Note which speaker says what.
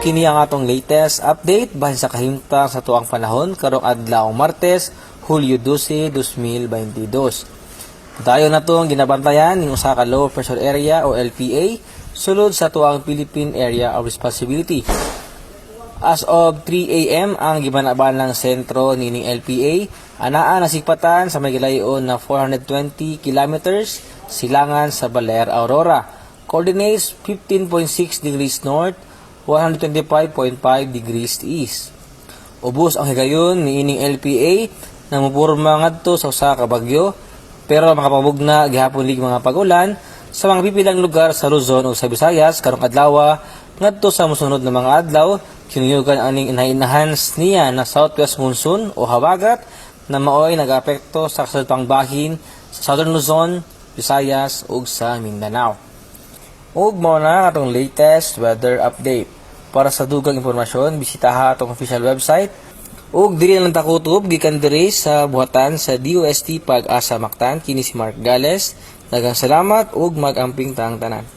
Speaker 1: Kini ang atong latest update bahin sa kahimtang sa tuang panahon karong adlaw Martes, Hulyo 12, 2022. Dayon na itong ginabantayan ning usa ka low pressure area o LPA sulod sa tuang Philippine Area of Responsibility. As of 3 a.m. ang gibanabanang sentro nining LPA anaa nasikpatan sa may gilayon na 420 kilometers silangan sa Baler, Aurora. Coordinates 15.6 degrees north, 125.5 degrees east. Ubos ang higayon niining LPA na mupurma ngadto sa usa ka bagyo, pero makapabugna gihapon lig mga pagulan sa mga pipilang lugar sa Luzon ug sa Visayas karong adlaw ngadto sa mosunod na mga adlaw. Kinuyugan aning inahinahans niya na southwest monsoon o habagat na maoy nagaapekto sa kasadpang bahin sa Southern Luzon, Visayas ug sa Mindanao. Ug mao na atong latest weather update. Para sa dugang impormasyon, bisitaha atong official website. Ug diri na lang takutob gikan diri sa buhatan sa DOST Pag-asa Mactan. Kini si Mark Gales. Daghang salamat ug mag-amping tang tanan.